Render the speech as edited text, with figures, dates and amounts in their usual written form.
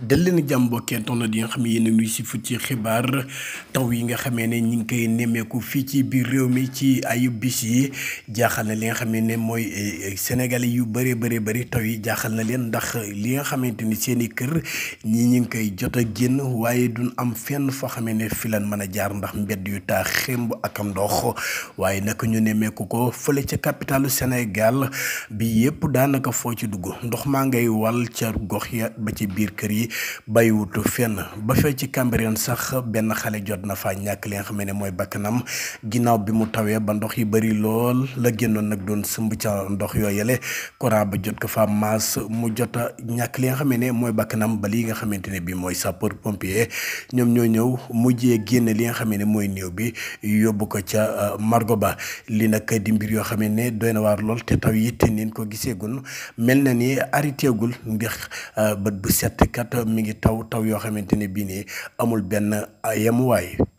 dal leen jàmm mbokki internet yi nga xam ne yéen a ngi si fut ci xibaar taw yi nga xamee ne ñi ngi koy nemmeeku fii ci biir réew mi ci ayu bis yi jaaxal na li nga xam ne mooy sénégalais yu bëri taw yi jaaxal na leen ndax li nga xamante ni seen i kër ñi ngi koy jot a génn waaye duñ am fenn foo xamee ne fi lan mën a jaar ndax mbedd yu taa xemb ak ndox waaye naka ñu nemmeeku ko fële ca capitalu Sénégal bi yëpp daanaka foo ci dugg ndox maa ngay wal ca gox ya ba ci biir kër yi bàyyiwutu fenn ba fee ci Cambérène sax benn xale jot na fa ñàkk li nga xam ne mooy bakkanam ginnaaw bi mu tawee ba ndox yi bëri lool la génnoon nag doon sëmb ca ndox yooyale courant ba jot ko fa maas mu jot a ñàkk li nga xam ne mooy bakkanam ba lii nga xamante ne bii mooy sapeur pompier ñoom ñoo ñëw mujjee génne li nga xam ne mooy néew bi yóbbu ko ca margo ba li nag di mbir yoo xam ne doy na waar lool te taw yi te neen ko giseegun mel na ni arrêté gul ndax bët bu set kat mi ngi taw yoo xamante ne bii nii amul benn yemuwaay.